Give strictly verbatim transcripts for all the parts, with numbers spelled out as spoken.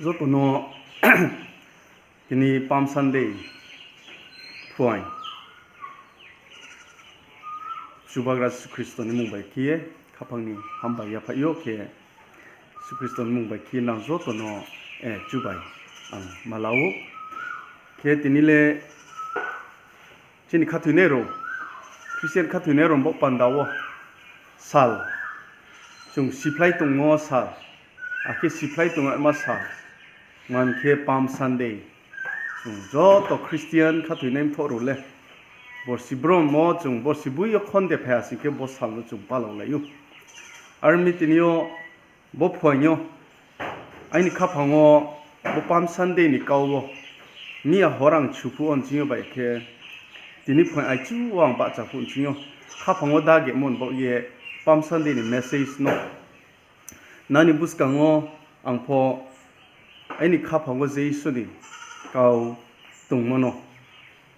Joto no tini Palm Sunday phuaing Chubagra Jisu Khristo ni mmung bai khe ye khaphang ni hambai yaphaih ou khe, Jisu Khristo ni mmung bai khe ye nang joto no, eh, chubai ang ma la ou. Khe tini le chini khathoinai rao, Christian khathoinai rao ni baoh panda wo sal, chung siphlai tongmo sal, akhe siphlai tongma sal, man khe Palm Sunday. Chung joto Christian khathoinai mthoh rao le borsi brom wo chung borsi boi yo khonde phai ya sing khe bo sal no chung palaolai ou. Are ong mi tini yo bo phuaing yo aini khaphang wo bo Palm Sunday ni kau wo miya hor ang chu phuh wo nching yo bai khe tini phuaing aichu wo ang bahcha phuh nching yo khaphang wo dagemo ni baoh ye Palm Sunday ni message no nani buskang wo ang pho aini khaphang wo je Isor ni kau tongmo no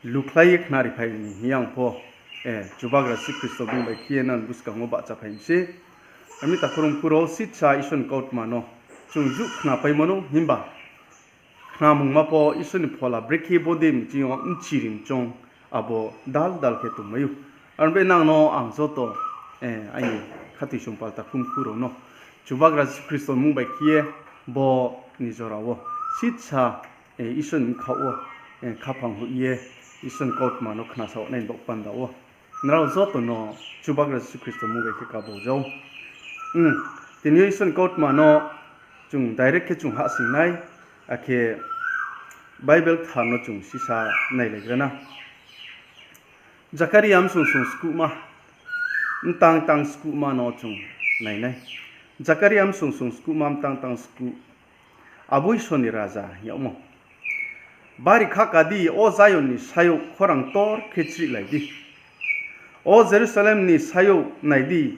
lukhlai ye khnari phai ni hing ye ang pho, eh, Chubagra Jisu Khristo bung bai khe ye nani buskang wo bahcha phai mi se. Are ong mi takhu rao mkhu rao, sitsa Isor ni kautma no chung juh khnapaimo no himba khnamungma pho Isor ni phola brekhe bodei mching yo mchiri mchong abo dal dal khe tongmai ou. Are ong mi nang no ang joto, eh, aini khathoisong pal takhu mkhu rao no Chubagra Jisu Khristo ni mmung bai khe ye bo ni jora wo sitsa, eh, Isor ni bkhaoh wo, eh, khaphang hoih ye Isor ni kautma no khnasao nai ni baoh panda wo nrao joto no Chubagra Jisu Khristo ni mmung bai khe kabau jao. Tini yo Isor ni kautma no chung direct khe chung hahsoing nai, akhe Bible kthar no chung sisa nailaigra na. Zakaria msung sung skuhma, mtang tang skuhma no chung nai nai. Zakaria msung sung skuhma mtang tang skuh. Abo Isor ni raja hing yagmo. Bari khaka di, o Zion ni sayouh khorang tor khe chrihlai di. O Jerusalem ni sayouh nai di,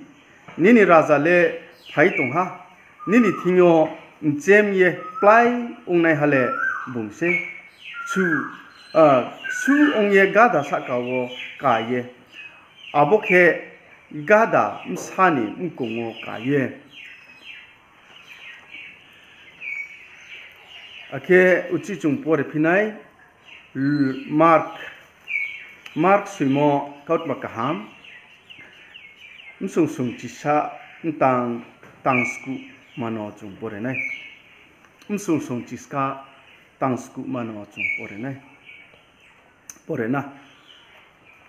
nini raja le phai tong ha, nini thing yo mchem ye plái ongnaiha le bung se. Ksu, ah, ksu ong ye gáda sahka wo ka ye, abo khe gáda bsa ni mkong wo ka ye. Akhe uchih chung pore phi nai, Mark, Mark soimo kautma kaham, msung sung chisa, mtang tang skuhma no chung pore nai. Msung sung chiska tang skuhma no chung pore nai. Pore na.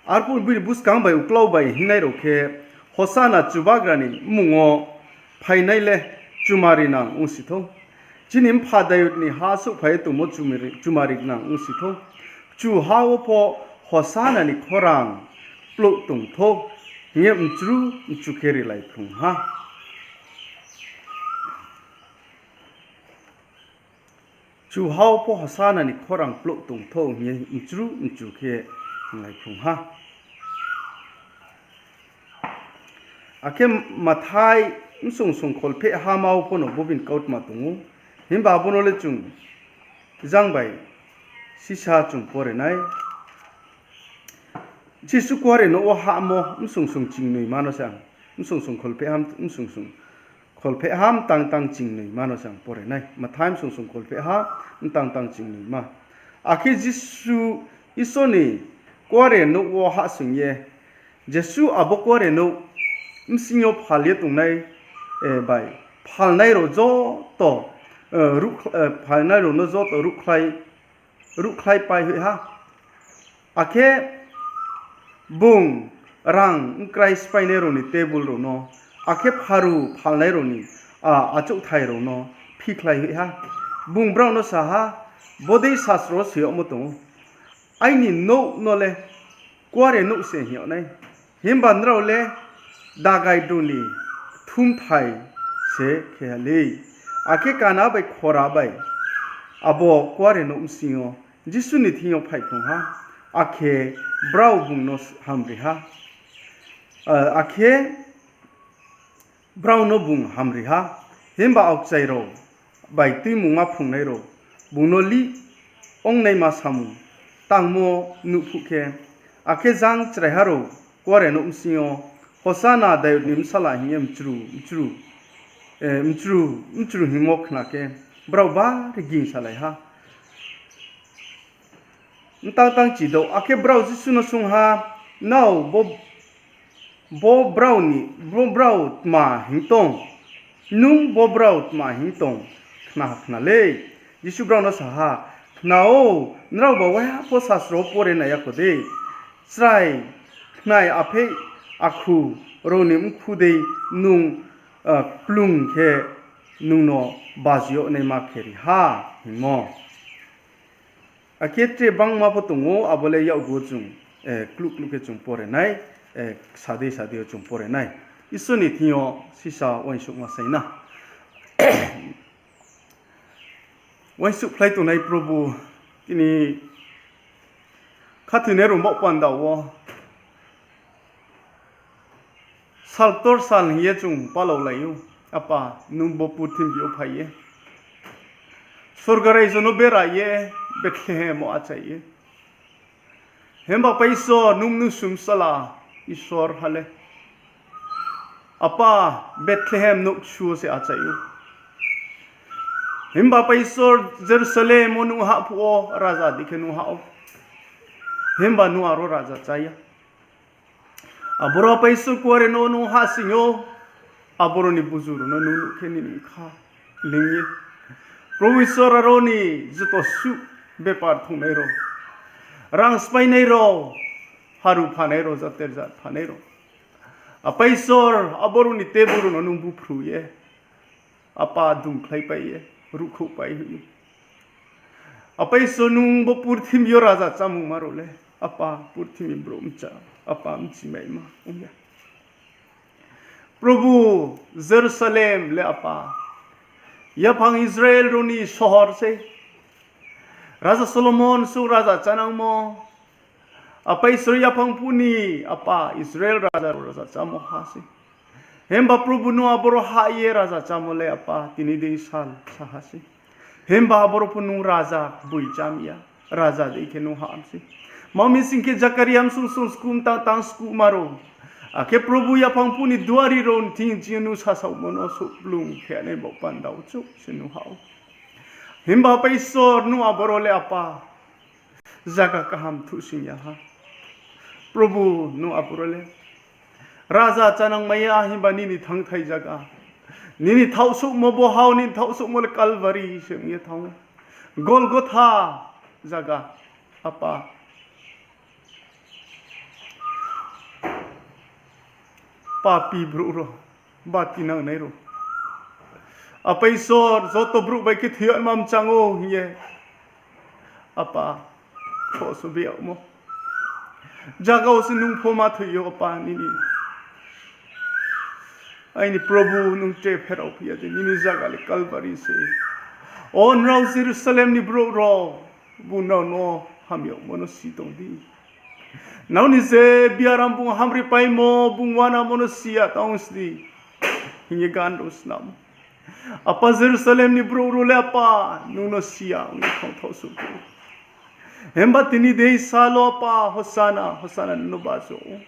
Arphuh bini buskang bai uklau bai hingnai rao khe, Hosana, Chubagra ni mmung wo phainai le chumari nang ongsi thou. Chini mpha Dayud ni ha souhphai ye tongmo chumari, chumari nang ongsi thou. Kchuha wo pho Hosana ni khorang plouh tong thou, hing ye mchru mchru khe rilai phrung ha. Kchuha wo pho Hosana ni khorang plouh tong thou hing ye mchru mchru khe rilai phrung ha. Akhe Mathai msung sung kholphehha ma wo pho no bo bini kautma tong ou. Himba abo no le chung jang bai sisa chung pore nai. Jisu kuarenouh wo hahmo msung sung chingnoima no se ang, msung sung kholphehha, msung sung kholphehha mtang tang chingnoima no se ang pore nai. Mathai msung sung kholphehha mtang tang chingnoima. Akhe Jisu Isor ni kuarenouh wo hahsoing ye, Jisu abo kuarenouh bsing yo phal ye tongnai, eh, bai phalnai rao joto, eh, ruh-, eh, phalnai rao no joto ruhkhlai, ruhkhlaipai hoih ha. Akhe bung rang mkrai spháinai rao ni table rao no, akhe pharu phalnai rao ni, ah, achouhthai rao no phikhlai hoih ha. Bung brao no sa ha, bodei sasro wo soi yagmo tong ou, aini nouh no le kuarenouh se hing yag nai. Himba nrao le dagai bru ni kthumthai se khe ha lei. Akhe kana bai khora bai abo kuarenouh bsing yo Jisu ni thing yo phaiphrung ha, akhe brao bung no hamri ha. Ah, akhe brao no bung hamri ha. Himba aokchai rao bai tuimungma phrungnai rao bung no lih ongnaima samung tangmo nuh phuh khe, akhe jang chraiha rao kuarenouh bsing yo, Hosana, Dayud ni bsala, hing ye mchru, mchru, eh, mchru, mchru hingmo khna khe, brao bari gingsalai ha. Mtang tang chidouh, akhe brao Jisu no swunng ha, Nrao bo, bo brao ni, bo brao tma hing tong? Nung bo brao tma hing tong? Khna ha, khna lei. Jisu brao no sa ha, Khna ou, nraoba waiha pho sasro wo pore nai ya kho dei, ‘Chrai khnai apheih akhu rao ni mkhu dei nung, ah, kplung khe nung no baji yag naima khe ri ha,’ hingmo. Akhe tre bangma pho tong ou, abo le yakgu wo chung, eh, kluh kluh khe chung pore nai, eh, sa dei sa dei yo chung pore nai. Isor ni thing yo sisa uaingsouhma sai na. Uaingsouhkhlai tongnai Probhu, tini khathoinai rao baoh panda wo sal ktor sal hing ye chung palaolai ou. Apa, nung bo purthimbi yo phai ye, sorgo raijo no bera ye, Bethlehem wo achai ye. Himba Apa Isor, nung Mnusu Bsala Isor ha le, apa, Bethlehem nouhksu wo se achai ou. Himba Apa Isor, Jerusalem wo nung hahphuh wo raja dei khe nung hah ou. Himba nung aro raja chá ya. Aboro Apa Isor kuare no nung hahsoing ou, aboro ni buzu rao no nung nuh khe nini bkha ling ye. Probhu Isor, aro ni joto suh bepar thongnai rao, rang spáinai rao, haru phanai rao, jater jat phanai rao, Apa Isor, aboro ni tebur rao no nung buphru ye, apa, dungkhlaipai ye, ruhkhouhpai hoih ou. Apa Isor, nung bo purthimbi yo raja chámungma rao le, apa, purthimbi brouh mcha, apa, mchimaima ong ya. Probhu, Jerusalem le, apa, yaphang Israel rao ni sohor sei. Raja Solomon sung raja chánangmo, Apa Isor, yaphang phuh ni, apa, Israel raja rao raja chámo ha sei. Himba Probhu, nung aboro hah ye raja chámo le, apa, tini dei sal sa ha sei. Himba aboro pho nung raja boi chá mi ya, raja dei khe nung hah mi sei. Tma mi sing khe Zakaria bsung sung skuh mtang tang skuhma rao, akhe Probhu, yaphang phuh ni duari rao ni thing ching yo nung sasaomo no souhplung khe nai baoh panda wo chouh se nung hah ou. Himba Apa Isor, nung aboro le, apa, zaga kaham thuhsoing ya ha. Probhu, nung aboro le raja chánangmai ya, himba nini thangthai zaga, nini thaohsouhmo bo ha wo, nini thaohsouhmo le Kalvari se ong ye thanng ou. Golgotha zaga, apa, papi brouh rao, bati nangnai rao, Apa Isor, joto brouh bai khe thoi yagma mchang ou hing ye, apa, kros wo biyagmo zaga wo se nung pho ma thoi yo, apa, nini, aini Probhu, nung tre pherao phi ya de, nini zaga le Kalvari se. O nrao Jerusalem ni brouh rao, bung nrao no hamyagmo no si tong di. Nrao ni je biaram bung hamripaimo, bung uanamo no si ya tong si di, hing ye gan rao snam. Apa, Jerusalem ni brouh rao le, apa, nung no si ya ong ye thanng thaohsouh ou. Himba tini dei sal wo, apa, Hosana, Hosana, nung no bajo ou.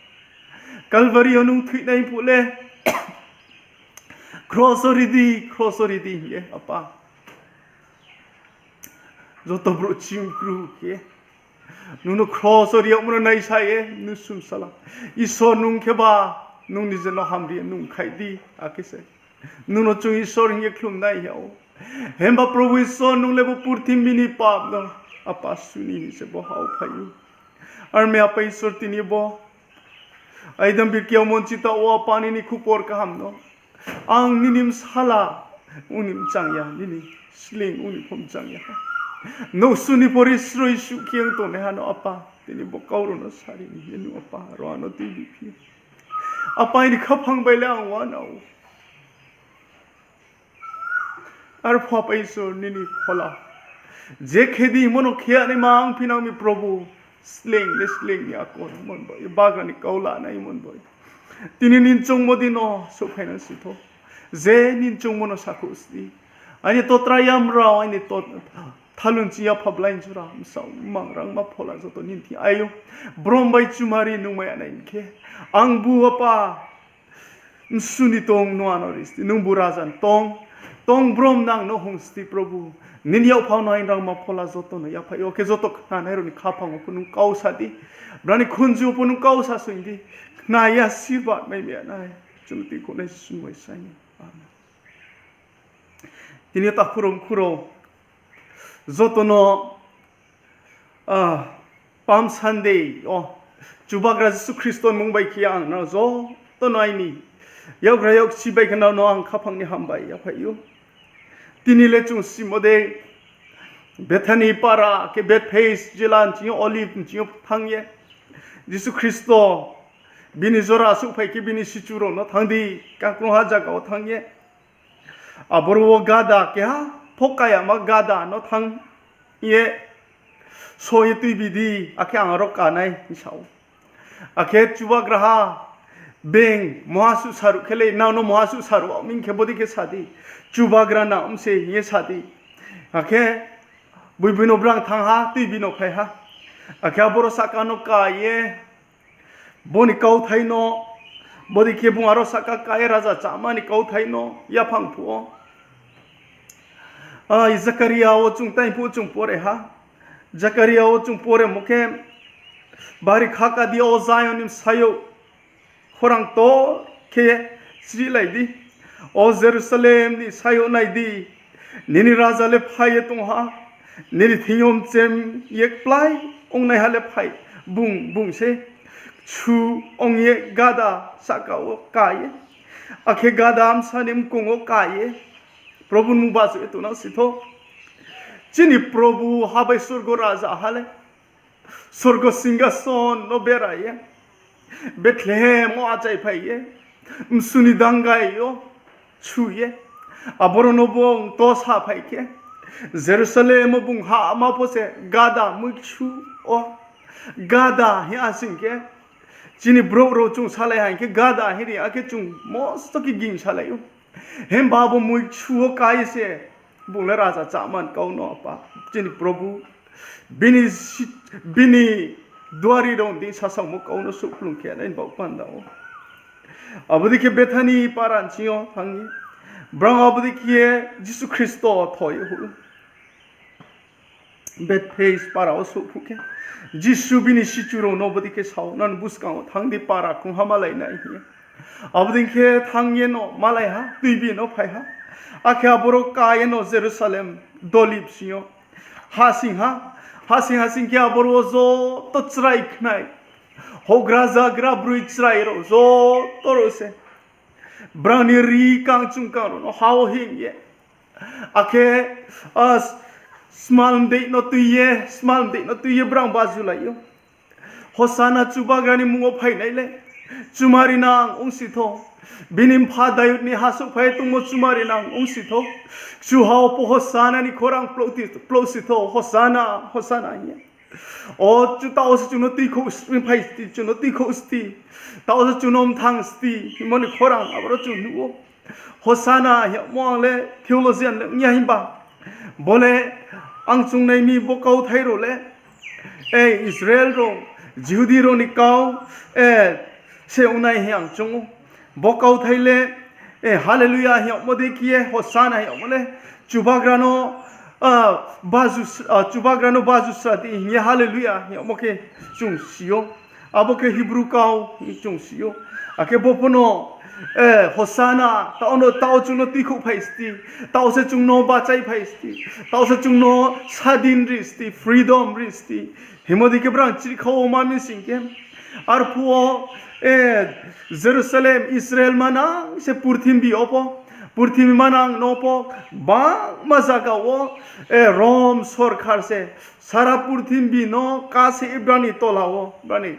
Kalvari yo nung thoinai phuh le, kros wo ri di, kros wo ri di hing ye, apa, joto brouh chimkru khe nung no kros wo ri yagmo no naisa ye, Mnusu Bsala Isor, nung kheba nung nije no hamri ye nung khaih di, akhe se nung no chung Isor hing ye khlum nai hing yag ou. Himba Probhu Isor, nung le bo purthimbi ni pap no, apa, suni ni se bo ha wo phai ou. Armi Apa Isor, tini bo aidambir khe monchita wo, apa, nini khupor kaham no, ang nini bsala ong ni mchang ya, nini sleing ong ni pho mchang ya. Nouhsu ni pori sroi suh khe ong tongnaiha no, apa, tini bo kau rao no sari ni hing ye nung, apa, aro ano tuibi phi. Apa, aini khaphang bai le ang uana ou. Arphuh, apa Isor, nini phola je khe di, mono khe ya naima ongphinang mi, Probhu. Sleing le sleing ni akol mon bo, bagra ni kau lanai mon bo. Tini nini choungmo di no souhphainang si tho. Je nini choungmo no sakhouh si di. Aini totra yamrao, aini to-, thalun ching ya pha blai jora, bsaoh mang rangma phola joto nini thing ai ou. Brom bai chumari nung mai ya nai hing khe, ang bu apa, msu ni tong nung ano ri si di, nung bu raja ni tong. Tong brom nang no hung sti Probhu. Nini yakpha no aini rangma phola joto no yaphaih yo. Khe joto khnanai rao ni khaphang wo pho nung kau sa di. Brao ni khunju wo pho nung kau sa soing di. Khna ya sirbat mai mi ya nai. Chung tuikhouhnai Jisu ni bai sai ni. Amen. Tini yo takhu rao mkhu rao joto no Palm Sunday wo Chubagra Jisu Khristo ni mmung bai khe ang nrao joto no aini yakgra yaksi bai khe nrao no ang khaphang ni hambai yaphaih ou. Tini le chung simo dei Bethany para khe Bethphage jila nching yo Olive nching yo thanng ye Jisu Khristo bini jora souhphai khe bini sichu rao no thanng di, kakrungha zaga wo thanng ye. Aboro wo gada keha, pho kayama gada no thanng ye so ye tuibi di, akhe ang aro ka nai hing sa ou. Akhe Chubagraha, being moha suh saruh khe le, nang no moha suh saruh, ming khe bodei khe sa di, Chubagra nang ong se hing ye sa di. Akhe boiboi no brang thanng ha, tuibi no phai ha. Akhe aboro sahka no ka ye, bo ni kauthai no, bodei khe bung aro sahka ka ye raja cháma ni kauthai no yaphang phuh wo, Zakaria wo chung tai phuh chung pore ha. Zakaria wo chung poremo khe, bari kha ka di, o Zion ni bsayouh, khorang ktor khe srihlai di. O Jerusalem ni sayouh, nai di, nini raja le phai ye tong ha, nini thing yo mchem ye kplái ongnaiha le phai, bung, bung se, kchu ong ye gada sahka wo ka ye, akhe gada bsa ni mkong wo ka ye, Probhu ni mmung bachu ye tongnang si thou. Chini Probhu ha bai sorgo raja ha le sorgo singhason no bera ye, Bethlehem wo achaiphai ye, msu ni dangai yo chu ye, aboro no bung to saphai khe, Jerusalem wo bung hahma pho se gada muichu wo, gada hing asing khe, chini brouh rao chung salai ha hing khe gada hing ri, akhe chung mosto khe ging salai ou. Himba abo muichu wo ka ye se bung le raja cháma ni kau no apa, chini Probhu, bini, bini duari rao ni sasaomo kau no souhplung khe nai ni baoh panda wo. Abo dei khe Bethany para nching yo thanng ye, brao abo dei khe Jisu Khristo tho ye houh ou. Bethphage para wo souhphuh khe, Jisu bini sichu rao no bodei khe sa ou, nang buskang wo thanng di, para krungha malai nai hing ye. Abo dei khe thanng ye no malai ha, tuibi no phai ha. Akhe aboro ka ye no Jerusalem doli bsing yo hasing ha, hasing hasing khe aboro wo joto chrai khnai, houhgra zagra broi chrai rao joto rao se brao ni ri kang chung kang rao no ha wo hing ye, akhe, smalmdei no tui ye, smalmdei no tui ye brao bajulai ou. Hosana, Chubagra ni mmung wo phainai le chumari nang ongsi thou. Bini mpha Dayud ni ha souhphai ye tongmo chumari nang ongsi thou. Kchuha wo pho Hosana ni khorang plouh si thou, Hosana, Hosana hing ye. O, taoh se chung no tuikhouh phai sti, chung no tuikhouh sti, taoh se chung no mthang sti hingmo ni khorang aboro chung nuh ou. Hosana hingmo ang le theologian le ong ya himba, bo le ang chungnai mi bo kauthai rao le, e, Israel rao, Jihudi rao ni kau, e, se ongnai hing ang choung ou. Bo kauthai le, e, Hallelujah hingmo dei khe ye Hosana hingmo le Chubagra no, a, baju, a, Chubagra no baju sra di hing ye Hallelujah hingmo khe chung si ou. Abo khe Hebrew kau hing chung si ou. Akhe bo pho no, e, Hosana, taoh no, taoh chung no tuikhouh phai sti, taoh se chung no bachai phai sti, taoh se chung no sadin ri sti, freedom ri sti hingmo dei khe brang chrihkhau wo ma mi sing khe, arphuh wo, e, Jerusalem, Israel manang se purthimbi wo pho, purthimbi manang no pho, bangma zaga wo, e, Rom sorkar se sara purthimbi no kase ye brao ni tola wo, brao ni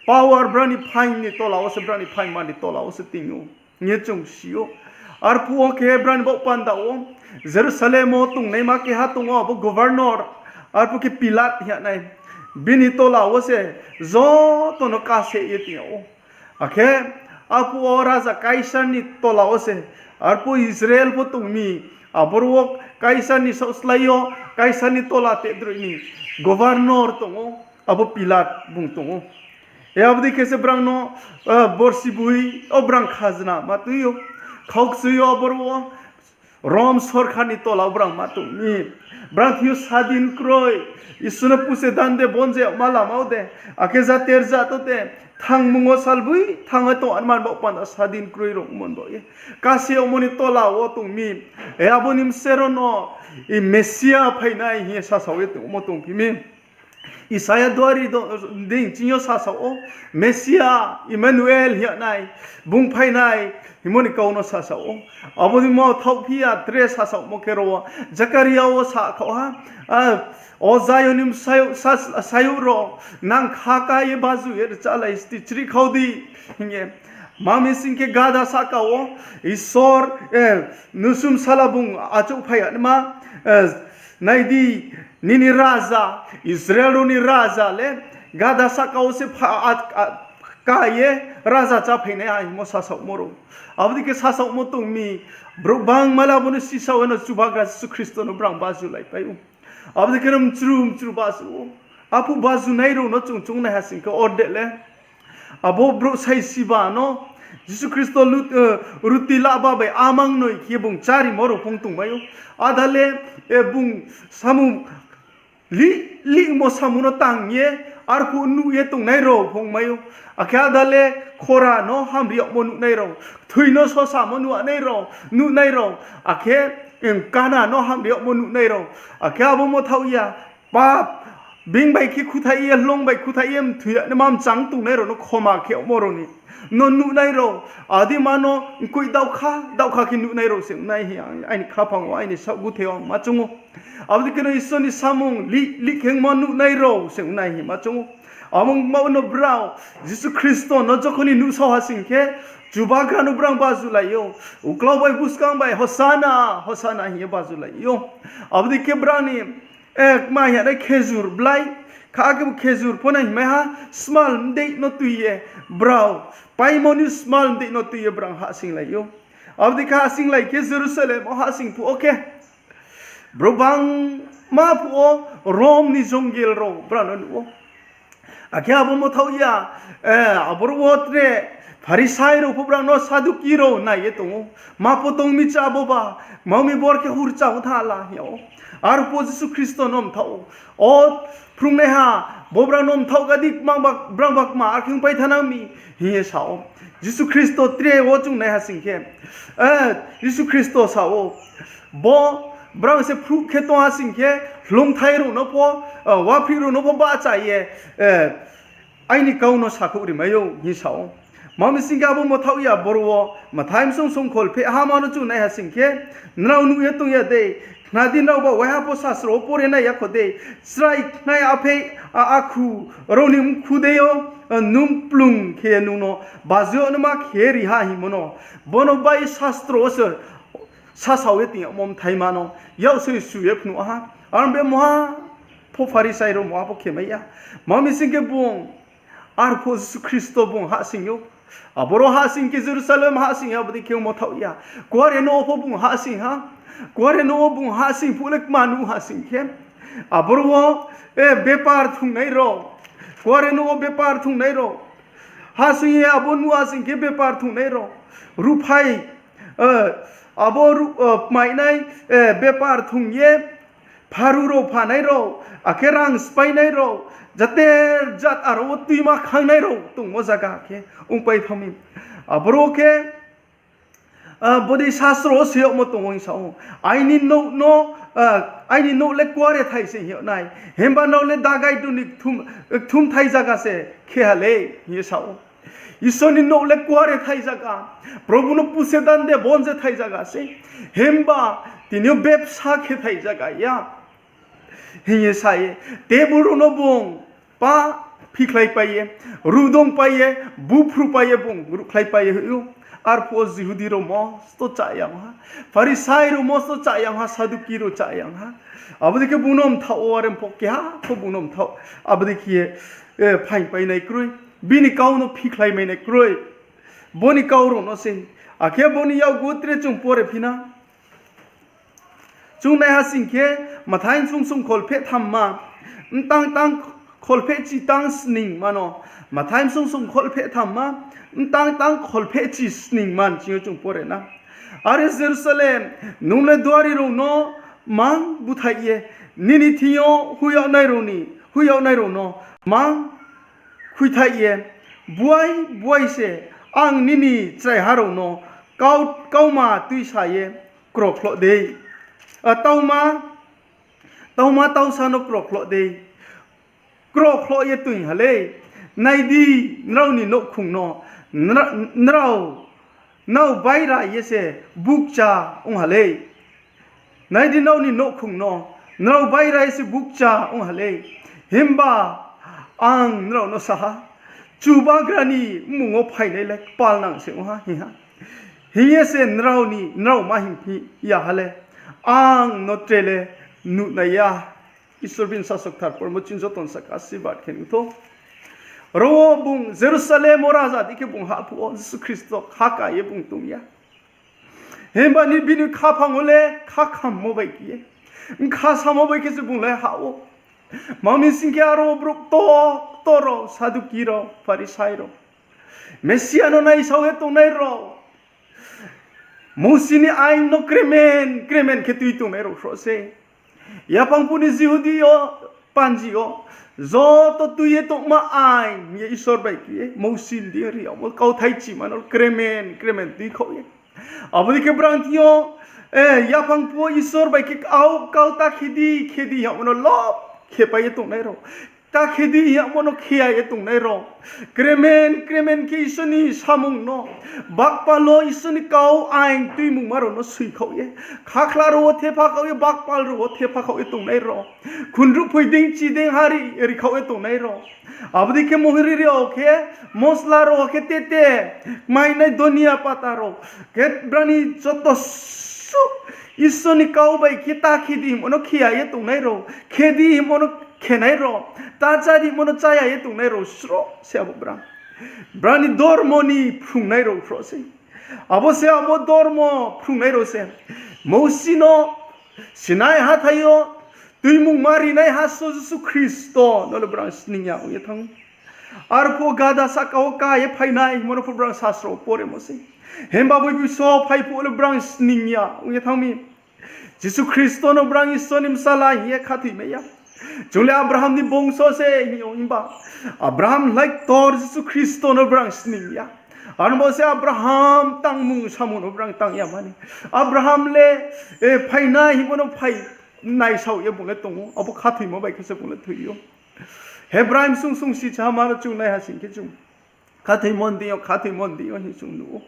power, brao ni phaing ni tola wo se, brao ni phaingma ni tola wo se ting ou hing ye chung si ou. Arphuh wo khe brao ni baoh panda wo Jerusalem wo tongnaima keha tong ou, abo governor, arphuh khe Pilat hing nai. Bini tola wo se joto no kase ye ting yag ou. Akhe arphuh wo raja Kaisar ni tola wo se, arphuh Israel pho tong mi, aboro wo Kaisar ni saohslái yo, Kaisar ni tola tedroi ni governor tong ou, abo Pilat bung tong ou. E, abo dei khe se brao no, e, borsiboi wo brang khajna ma tui ou, khaukchui yo aboro wo Rom sorkar ni tola wo brang ma tong mi. Brang thing yo sadin kroi. Isor no puse dan de, bonje yagma lama wo de, akhe jater jat wo de, thangmung wo salboi thanng ye tong anman baoh panda sadin kroi rao mon baoh ye. Kase yagmo ni tola wo tong mi. E abo ni bsero no, i Mesia phainai hing ye sasao ye tongmo tongphi mi. Isaia duari do-, dei ching yo sasao ou, Mesia, Emmanuel hing ye nai, bung phainai, hingmo ni kau no sasao ou. Abo ni mo thaohphi ya tre sasaomo khe ro wo, Zakaria wo sa khaoh ha, a, O Zion ni bsayouh sa-, sayouh rao, nang kha ka ye baju ye rchalai sti chrih khau di, hing ye. Ma mi sing khe gada sahka wo Isor, e, nusum sala bung achouhphai ya naima, e, nai di, nini raja, Israel rao ni raja le gada sahka wo se pha-, a, a, ka ye raja cháphainai ha hingmo sasaomo rao. Abo dei khe sasaomo tong mi, brouh bangma le abo no sisao ye no Chubagra Jisu Khristo no brang bajulaipai ou. Abo dei khe no mchru mchru baju ou. Aphuh bajunai rao no chung chung nai ha sing khe orde le abo brouh saisiba no Jisu Khristo lut-, e, ruti lahba bai amang noi khe bung chárimo rao phung tongmai ou. Ada le, e, bung samung lih lihmo samung no tang ye, arphuh nuh ye tongnai rao phungmai ou. Akhe ada le khora no hamri yagmo nuhnai rao, kthoi no sosamo nuhnai rao, nuhnai rao, akhe, em, kana no hamri yagmo nuhnai rao, akhe abo mthaoh ya, pap, being bai khe khuthaih ye, hloung bai khuthaih ye, mthoi ya naima mchang tongnai rao no khoma khe yagmo rao ni no nuhnai rao, adi ma no mkoih daohkha daohkha khe nuhnai rao se ong nai hing ye aini khaphang wo, aini saohguthe wo ang ma choung ou. Abo dei khe no Isor ni samung lih lih khe ongmo nuhnai rao se ong nai hing ma choung ou. Abo ongma no brao Jisu Khristo no jokhon ni nuhsao ha sing khe, Chubagra no brang bajulai ou. Uklau bai buskang bai, Hosana, Hosana hing ye bajulai ou. Abo dei khe brao ni, e, kma hing ye nai khejur blai, kha khebu khejur pho nai hingmai ha, smal mdeih no tui ye, brao paimo ni smal mdeih no tui ye brang hahsinglai ou. Abo dei khe hahsinglai khe Jerusalem wo hahsing phuh wo khe, brouh bangma phuh wo Rom ni jongil rao brao no nuh ou. Akhe abo mthaoh ya, e, aboro wo tre Pharisai rao pho brao no Saduki rao nai ye tong ou. Ma pho tong mi cha boba, ma mi bor khe hur chá ong tha la hing yag ou. Arphuh Jisu Khristo no mthaoh ou. O phrungnaiha, bo brao no mthaoh ga di, brang ba kma, ar khe ongpai thanang mi, hing ye sa ou. Jisu Khristo tre wo chung nai ha sing khe, e, Jisu Khristo sa ou, bo brao se phruh khe tong ha sing khe, hloungthai rao no pho, e, waphri rao no pho bahcha ye, e, aini kau no sakhouh rimai ou, hing sa ou. Ma mi sing khe abo mthaoh ya boro wo, Mathai bsung songkhol pheh hama no chung nai ha sing khe, nrao nuh ye tong ya dei, khna di nraoba waiha pho sasro wo pore nai ya kho dei, chrai khnai aphei, a, akhu rao ni mkhu dei yo, e, nung kplung khe nung no bajo naima khe ri ha hingmo no, bo no bai sasro wo se sasao ye ting yagmo mthaima no, yak soi su ye phnuh ha, ar be mungha pho Pharisai rao mungha pho khemai ya. Ma mi sing khe bung, arphuh Jisu Khristo bung hahsing ou. Aboro hahsing khe Jerusalem hahsing ha, abo dei khe ongmo thaoh ya. Kuare no pho bung hahsing ha. Kuare no wo bung hahsing phuh le kma nuh ha sing khe, aboro wo, e, bepar thungnai rao, kuare no wo bepar thungnai rao, hahsing ye abo nuh ha sing khe bepar thungnai rao, ruhphai, e, abo ru-, e, kmainai, e, bepar thung ye, pharu rao phanai rao, akhe rang spainai rao, jater jat aro wo tuima khangnai rao tongmo zaga khe ongpai thanng mi. Aboro khe, a, bodei sasro wo se yagmo tong ou hing sa ou. Aini nouh no, a, aini nouh le kuare thai se hing yag nai. Himba nrao le dagai duni kthum, kthumthai zaga se khe ha le, hing ye sa ou. Isor ni nouh le kuare thai zaga. Probhu no puse dan de bonje thai zaga se. Himba tini yo bepsa khe thai zaga ya. Hing ye sa ye, tebol rao no bung pa phikhlaipai ye, rudongpai ye, buphrupai ye bung ruhkhlaipai ye hoih ou. Arphuh wo Jihudi rao mosto chá ya ong ha, Pharisai rao mosto chá ya ong ha, Saduki rao chá ya ong ha. Abo dei khe bung no mthaoh wo, are pho keha pho bung no mthaoh. Abo dei khe ye, e, phaingpai nai kroi. Bini kau no phikhlai mai nai kroi. Bo ni kau rao no se. Akhe bo ni yakgu tre chung pore phi na. Chung nai ha sing khe, Mathai bsung songkhol pheh thamma, mtang tang kholphehchi tang sningma no. Mathai bsung songkhol pheh thamma, mtang tang kholphehchi sningma ni ching yo chung pore na. Are Jerusalem, nung le duari rao no mang búthaih ye, nini thing yo hoih yagnai rao ni, hoih yagnai rao no mang khuithaih ye, buai buai se ang nini chraiha rao no kau-, kauma tuisa ye krokhloh dei. A, tauma, tauma tausa no krokhloh dei. Krokhloh ye toing ha lei. Nai di, nrao ni nouhkhong no, nra-, nrao, nrao baira ye se bukcha ong ha lei. Nai di, nrao ni nouhkhong no, nrao baira ye se bukcha ong ha lei. Himba ang nrao no sa ha, Chubagra ni mmung wo phainai le kpalnang se ong ha, hing ha. Hing ye se nrao ni, nrao ma hingphi ya ha le, ang no tre le nuhnai ya. Isor bini sasokthar pormo chini joto ni saka asirbad khe nung thou. Ro wo bung Jerusalem wo raja dei khe bung hahphuh wo Jisu Khristo khaka ye bung tong ya. Himba ni bini khaphang wo le khakhammo bai khe ye, bkha samo bai khe se bung le hah ou. Tma mi sing khe aro brouh ktor ktor rao, Saduki rao, Pharisai rao, Mesia no naisao ye tongnai rao, Mousi ni ain no kremen kremen khe tui tongnai rao sroh se. Yaphang phuh ni Jihudi yo, panji yo, joto tui ye tongma ain hing ye Isor bai khe ye Mousi ni deing ri yagmo kauthai chima no kremen kremen tuikhaoh ye. Abo dei khe brang thing yo, eh, yaphang phuh wo Isor bai khe kau, kau ta khe di, khe di hingmo no lob khepai ye tongnai rao. Ta khe di hingmo no khe ya ye tongnai rao. Kremen kremen khe Isor ni samung no, bakpal wo Isor ni kau ain tuimungma rao no soikhaoh ye, khakhla rao wo thepha khaoh ye, bakpal rao wo thepha khaoh ye tongnai rao. Khunruhphoi deing chi deing ha ri, rikhaoh ye tongnai rao. Abo dei khe mohri rao khe, mosla rao khe tete, mainai donia pata rao khe, brang ni joto suh Isor ni kau bai khe ta khe di hingmo no khe ya ye tongnai rao, khe di hingmo no khenai rao, ta chá di hingmo no chá ya ye tongnai rao sroh se abo brang. Brang ni dormo ni phrungnai rao sroh se. Abo se abo dormo phrungnai rao se. Mousi no Sinai hathái yo tuimungma rinaiha so Jisu Khristo no le brang sning ya ong ye thanng. Arphuh gada sahka wo ka ye phainai hingmo no pho brang sasro poremo sei. Himba boibi so phai phuh le brang sning ya ong ye thanng mi. Jisu Khristo no brang Isor ni bsala hing ye khathoimai ya. Chung le Abraham ni bongso se hing ou himba, Abraham lai ktor Jisu Khristo no brang sning ya. Arbo se Abraham tangmung samung no brang tang ya mani. Abraham le, eh, phainai hingmo no phai naisao ye bung le tong ou, abo khathoimo bai khe se bung le thoi ou. Hebrai bsung sung si chama no chung naiha sing khe chung khathoimo ni deing yo, khathoimo ni deing yo hing chung nuh ou.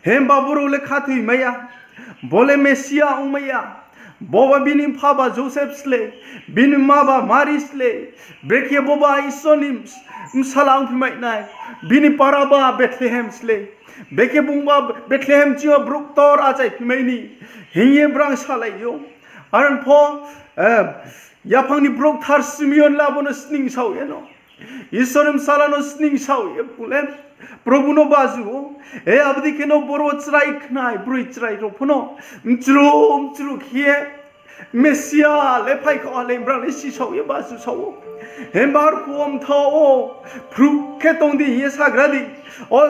Himba boro le khathoimai ya, bo le Mesia ongmai ya, boba bini mpha ba Joseph slei, bini mma ba Mari slei, brekhe boba Isor ni bsala ongphimai nai, bini para ba Bethlehem slei, brekhe bungba Bethlehem ching yo brouh ktor achaiphimai ni, hing ye brang salai ou. Are pho, eh, yaphang ni brouh kthar Simeon le abo no sning sao ye no, Isor ni bsala no sning sao ye bung le Probu no baju ou. E, abo dei khe no boro chrai khnai, broi chrai rao pho no mchru mchru khe ye Mesia le phaikhaoh ha le brang le sisao ye baju sao ou. Himba arphuh wo mtha wo phruh khe tong di hing ye sagra di. O,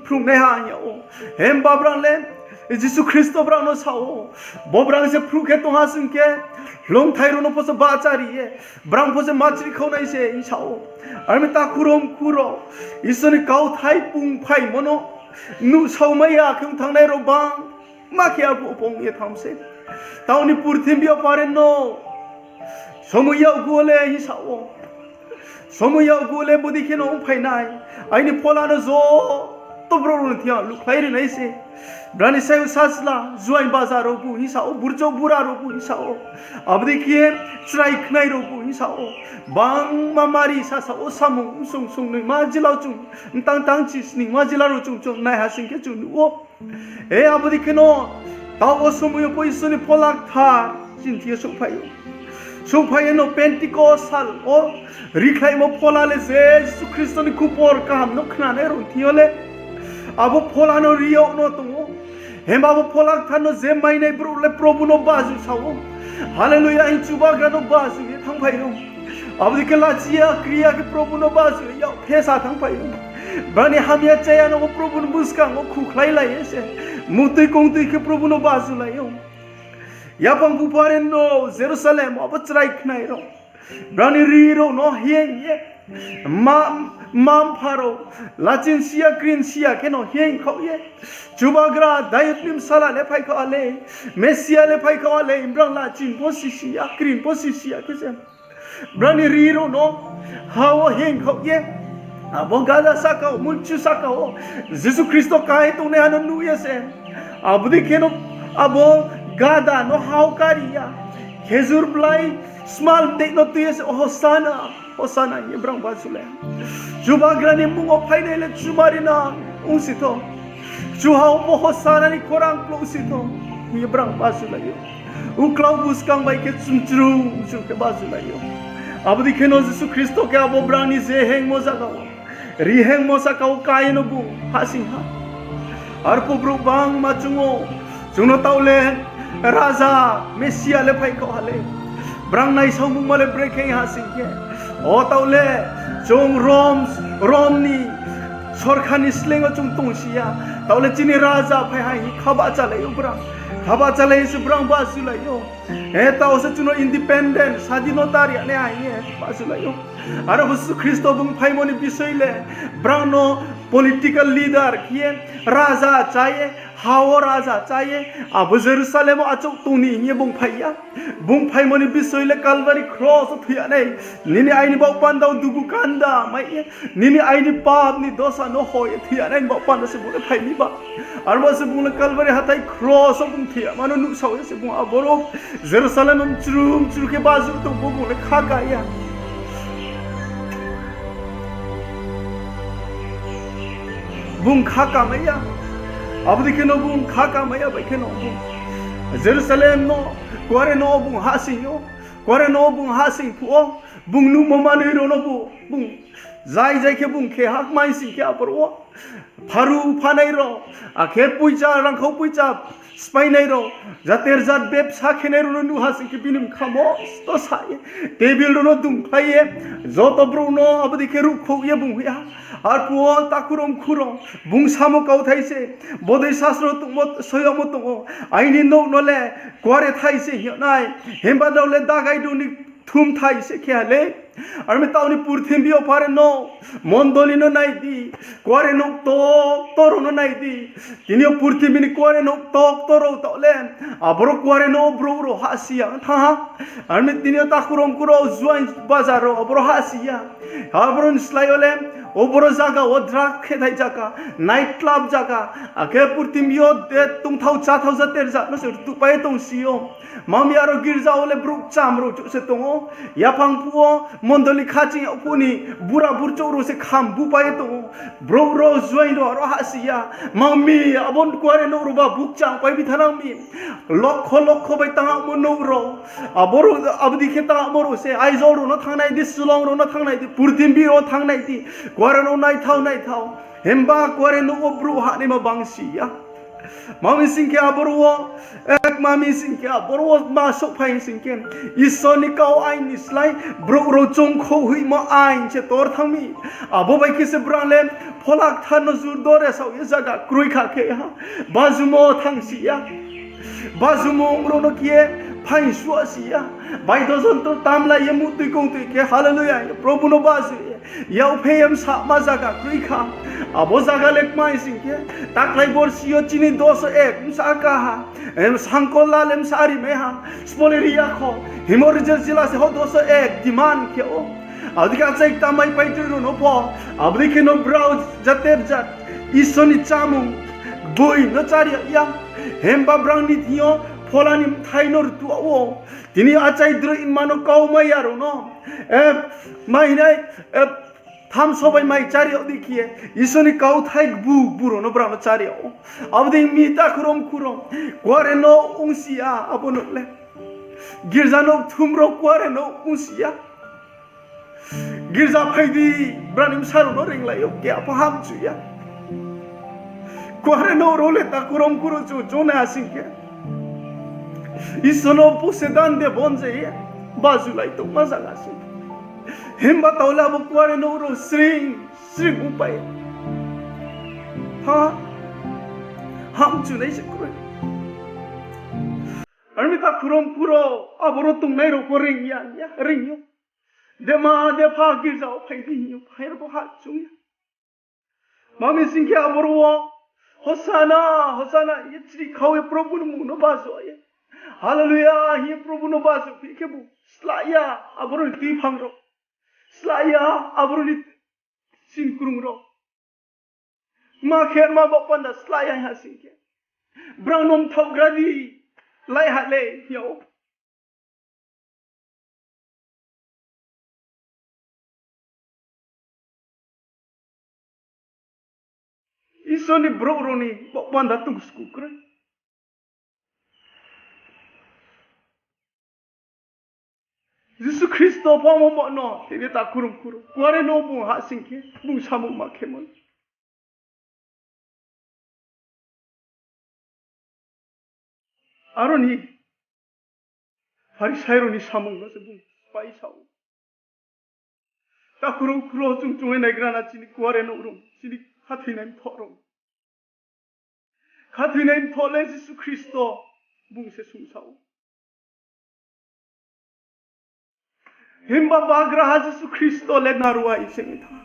phrungnaiha hing ya ou. Himba brang le Jisu Khristo brang no sa ou, bo brang se phruh khe tong ha sing khe, longthai rao no pho se bahchari ye, brang pho se machri khaoh nai se hing sa ou. Are mi takhu rao mkhu rao, Isor ni kauthai pung phaimo no nuhsaomai ya khe ong thanngnai rao bangma khe arphuh pho ong ye thanng se. Taoh ni purthimbi yo pare no, somoi yakgu le hing sa ou. Somoi yakgu le bodei khe no ongphai nai. Aini phola no joto brouh rao ni thing yo luhkhlai ri nai se. Brang ni sayouh sachla, juaing baja rao bu hing sa ou, burchouh bura rao bu hing sa ou. Abo dei khe chrai khnai rao bu hing sa ou. Bangma mari sasa wo samung msung sung noima jila chung, mtang tang chi sningma jila rao chung chung naiha sing khe chung nuh ou. E, abo dei khe no, taoh wo somoi yo pho Isor ni phola kthar chini thing yo souhphai ou. Souhphai ye no Pentecost sal wo rikhlaimo phola le je Jisu Khristo ni khupor kaham no khnanai rao ni thing yo le abo phola no ri yag no tong ou. Himba abo phola kthar no je mainai brouh le Probu no baju sa ou. Hallelujah hing Chubagra no baju ye thanngphai ou. Abo dei khe lachi ya kri ya khe Probu no baju ye yak phesa thanngphai ou. Brang ni hamya chaya no bo Probu ni buskang wo khukhlailai ye se Muhtui kongtui khe Probu no bajulai ou. Yaphang bupha reno Jerusalem abo chrai khnai rao, brao ni ri rao no hing ye, mma mpha rao lachin si ya, krin si ya kheno hing khaoh ye, Chubagra Dayud ni bsala le phaikhaoh ha lei, Mesia le phaikhaoh ha lei, brao lachin pho sisi ya, krin pho sisi ya khe se brao ni ri rao no ha wo hing khaoh ye, abo gada sahka wo, mulchu sahka wo Jisu Khristo kái tongnaiha no nuh ye se, abo dei kheno abo gada no ha wo kari ya, khejur blai smal mteh no tui ye se, Hosana, Hosana hing ye brao bajulai ha. Chubagra ni mmung wo phainai le chumari nang ongsi thou. Kchuha wo pho Hosana ni khorang klouhsi thou, hing ye brao bajulai ou. Uklau buskang bai khe chumchrum chum khe bajulai ou. Abo dei kheno Jisu Khristo khe abo brao ni je hingmo zaga wo, ri hingmo sahka wo kái no bung hahsoing ha. Arphuh brouh bangma chung ou, chung no taoh le raja, Mesia le phaikhaoh ha lei. Brao naisaomungma le brekhe ha sing khe, o taoh le chung Rom, Rom ni sorkar ni sleing yo chung tongsi ya. Taoh le chini raja phai ha hing khabahchalai ou brao. Khabahchalai se brao bajulai ou. E, taoh se chung no independent, sadhinota ri ya nai ha hing ye bajulai ou. Aro Jisu Khristo bung phaimo ni bisoi le brao no political leader khe ye, raja chá ye, ha wo raja chá ye, abo Jerusalem wo achouh tong ni hing ye bung phai ya. Bung phaimo ni bisoi le Calvary cross wo thoi ya nai. Nini aini baoh panda wo dugu kanda mai ye, nini aini pap ni dosa no ho ye thoi ya nai ni baoh panda se bung le phai mi ba. Arba se bung le Calvary hathái cross wo bung thoi yama no nuhsao ye se bung aboro Jerusalem mchru mchru khe baju tong pho bung le khaka ya. Bung khakamai ya. Abo dei kheno bung khakamai ya bai kheno bung Jerusalem no, kuare no bung hahsoing ou. Kuare no bung hahsoing phuh wo, bung nuhmo manoi rao no bu, bung zai zai khe bung khe ha, kmai sing khe aboro wo pharu phanai rao, akhe poicha, rangkhau poicha spháinai rao, jater jat bebsa khenai rao no nuh ha sing khe bini bkha mosto sa ye, table rao no dungkhlai ye, joto brouh no abo dei khe ruhkhouh ye bung hoih ha. Arphuh wo takhu rao mkhu rao, bung samo kauthai se, bodei sasro tongmo, soyamo tong ou, aini nouh no le kuare thai se hing yag nai, himba nrao le dagai rao ni thumthai se khe ha lei. Armi taoh ni purthimbi yo pare no, mondoli no nai di, kuare nouh ktor ktor rao no nai di. Tini yo purthimbi ni kuare nouh ktor ktor rao taoh le, aboro kuare nouh wo brouh rao hahsi ya thanng ha. Armi tini yo takhu rao mkhu rao juaing bazar rao aboro hahsi ya. Aboro ni slái yo le, oboro zaga wo drug khetai zaga, night club zaga, akhe purthimbi yo de tongthao cháthao jater jat no se rtuhpai ye tongsi ou. Mami aro girza wo le brouh kcham rao chouh se tong ou. Yaphang phuh wo mondoli khaching yag phuh ni bura burchouh rao se kham bupai ye tong ou. Brouh rao juaing rao aro hahsi ya. Mami abo kuare nouh rao ba bukchang pai bi thanang mi. Lokho lokho bai tangmo nouh rao. Abo dei khe tangmo rao se Aizawl rao no thanng nai di, Shillong rao no thanng nai di, purthimbi rao thanng nai di. Kuare nouh naithao naithao. Himba kuare nouh wo brouh hahnaima bangsi ya. Mami sing khe aboro wo, ek mami sing khe aboro wo ma souhphai sing khe, Isor ni kau ain ni slái brouh rao choungkhouh hoihmo ain se tor thanng mi. Abo bai khe se brao le Phola Kthar no jurdore saoh ye zaga kroi kha khe ha. Bajumo thangsi ya. Bajumung rao no khe phaingsuasi ya. Baido jontor tamlai ye muhtui kongtui khe hallelujah ye Probu no baju ye, yak phe ye msama zaga kroi kha. Abo zaga le kmai sing khe, taklai borsi yo chini doso ek bsa ka ha. Em, sangkol la le bsa rimai ha. Spole ri ya kho. Himor rijel jila se ho doso ek demand khe ou. Abo dei khe achai kta maipai tui rao no pho, abo dei khe no brao jater jat Isor ni chámung boi no chári ya. Himba brao ni thing yo Phola ni bthai no rtuh ou. Tini achai droi ma no kau mai ya rao no, eh, mai hinai, eh, thamso bai mai chári yag di khe, Isor ni kauthai gbu gbu rao no brao no chári yag ou. Abo dei mi takhu rao mkhu rao, kuare nouh ongsi ya abo nouh le. Girza nouh kthum rao kuare nouh ongsi ya. Girza phai di, brao ni bsa rao no ringlai yo, keha pho hamchu ya. Kuare nouh rao le takhu rao mkhu rao chung chung nai ha sing khe, Isor no puse dan de bon je ye bajulai tongma zaga se. Himba taoh le abo kuare nouh rao sring sring ongpai thanng ha. Hamchunai se kroi. Are mi takhu rao mkhu rao, aboro tongnai rao pho reing ya, ya, reing ou. Dema depha girja wo phai di hing ou, phai rao pho hah chung ya. Mami sing khe aboro wo, Hosana, Hosana, ye chri khau ye Probhu ni mmung no bajo ye. Hallelujah, hing ye Probhu no bajo phi khebu, slah ya, aboro ni tuiphang rao. Slah ya, aboro ni singkrung rao. Ma khe ma baoh panda slah ya ha sing khe. Brao no mthaoh gra di, lai ha le, hing ou. Isor ni brouh rao ni baoh panda tong sku kroi. Jisu Khristo pho mo mo no, tini takhu rao mkhu rao. Kuare no bung hah sing khe, bung samung ma khemo. Aro ni Pharisai rao ni samung no se bung pai sa ou. Takhu rao mkhu rao, chung chung ye naigra na chini kuare nouh rao, chini khathoinai mthoh rao. Khathoinai mthoh le Jisu Khristo bung se sungsa ou. Himba bagraha Jisu Khristo le narwai se ong ye tha.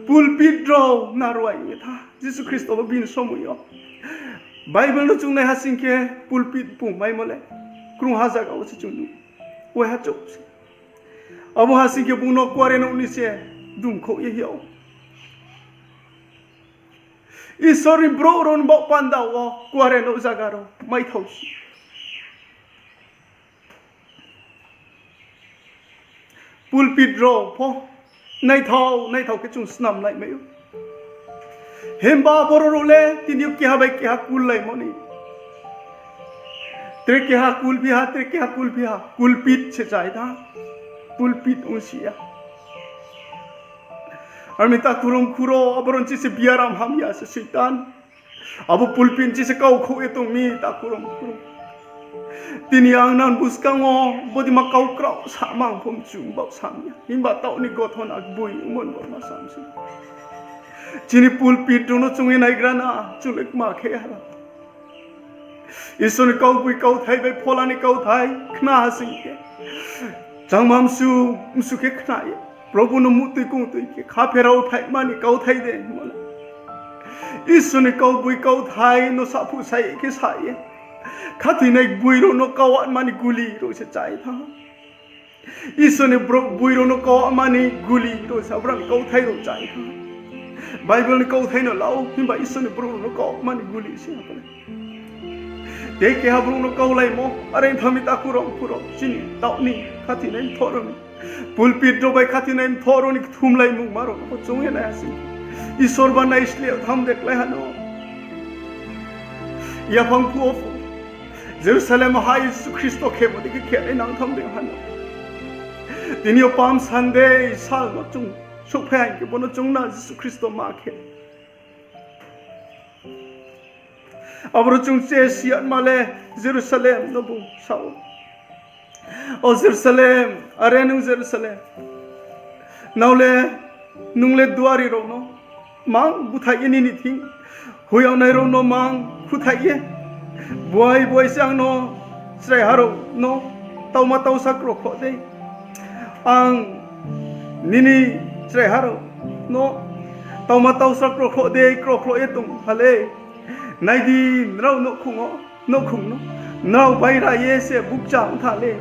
Pulpit rao narwai ong ye tha. Jisu Khristo bo bini somoi yo. Bible no chung nai ha sing khe pulpit bung maimo le krungha zaga wo se chung nuh. Waiha chouh se. Abo ha sing khe bung no kuare nouh ni se dumkhouh ye hing ou. Isor ni brouh rao ni baoh panda wo kuare nouh zaga rao maithao si. Pulpit rao pho naithao naithao khe chung snam lai mai ou. Himba boro rao le tini yo keha bai keha kullaimo ni. Tre keha kulphi ha, tre keha kulphi ha, kulpit se chá ye tha. Pulpit ongsi ya. Are mi takhu rao mkhu rao, aboro ni chi se biaram hamya se Soitan. Abo pulpit ni chi se kaukhouh ye tong mi takhu rao mkhu rao. Tini ang nang buskang wo bodei ma kau krao samang pho mchu baoh sam ya. Himba taoh ni gothona gboi ongmo ni baoh ma sam se. Chini pulpit rao no chung ye naigra na, chung le kma khe ha la. Isor ni kaugboi kauthai bai phola ni kauthai khna ha sing khe, changma msu, msu khe khna ye, Probhu no muhtui kungtui khe khapherao phaima ni kauthai de hingmo le, Isor ni kaugboi kauthai no saphuh sa ye khe sa ye, khathoinai gboi rao no kau atma ni guli rao se chá ye thanng ha. Isor ni brouh gboi rao no kau atma ni guli rao se, abo rao ni kauthai rao chá ye thanng ha. Bible ni kauthai no la ou, himba Isor ni brouh rao no kau atma ni guli se abo le. Tei keha brouh no kaulaimo, are thanng mi takhu rao mkhu rao, chini taoh ni khathoinai mthoh rao ni, pulpit rao bai khathoinai mthoh rao ni kthumlaimungma rao no pho chung ye nai ha sing khe, Isor ba naisleh tham de klái ha no. Yaphang phuh wo pho Jerusalem ha Jisu Khristo khemo dei khe khe nai nang tham de ha no. Tini yo Palm Sunday sal no chung souhphai ha hing khe bo no chung na Jisu Khristo ma khe. Aboro chung che si yatma le Jerusalem no bung sa ou. O Jerusalem, are nung Jerusalem, nrao le, nung le duari rao no mang búthaih ye nini thing, hoih yagnai rao no mang khuthaih ye, buai buai se ang no chraiha rao no tauma tausa krokhloh dei. Ang nini chraiha rao no tauma tausa krokhloh dei krokhloh ye tong ha le. Nai di, nrao nouhkhong wo, nouhkhong no, nrao baira ye se bukcha ong tha le.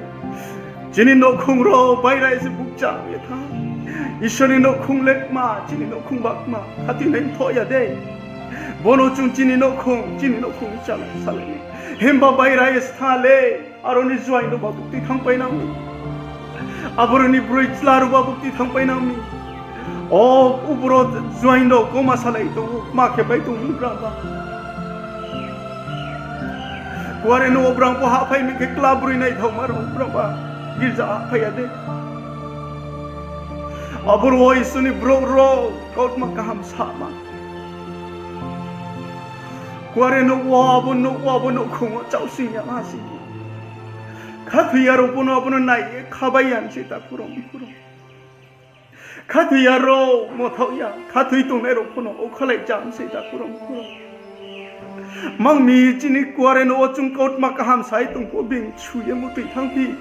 Chini nouhkhong rao baira ye se bukcha ong ye tha. Isor ni nouhkhong le kma, chini nouhkhong ba kma, khathoinai mthoh ya de. Bo no chung chini nouhkhong, chini nouhkhong chala salai ni. Himba baira ye se tha le, aro ni juaing rao ba bukti thanngpai nang mi. Aboro ni broi chla rao ba bukti thanngpai nang mi. O, uboro juaing rao koma salai tong ou, ma khe pai tong mi brang ba. Kuare no brang pho hahphai mi khe kla broi naithaoma rao brang ba girja hahphai ya de. Aboro wo Isor ni brouh rao kautma kaham sama. Kuare nouh wo, abo nouh wo, abo nouhkhong wo chaohsing ya ma sing khe, khathoi ya rao pho no abo no nai ye khabai ya mi se takhu rao mkhu rao. Khathoi ya rao mothaoh ya, khathoi tongnai rao pho no okhalai cham se takhu rao mkhu rao. Mang mi chini kuarenouh wo chung kautma kaham sai tong pho, being shu ye muhtoi thanngphi.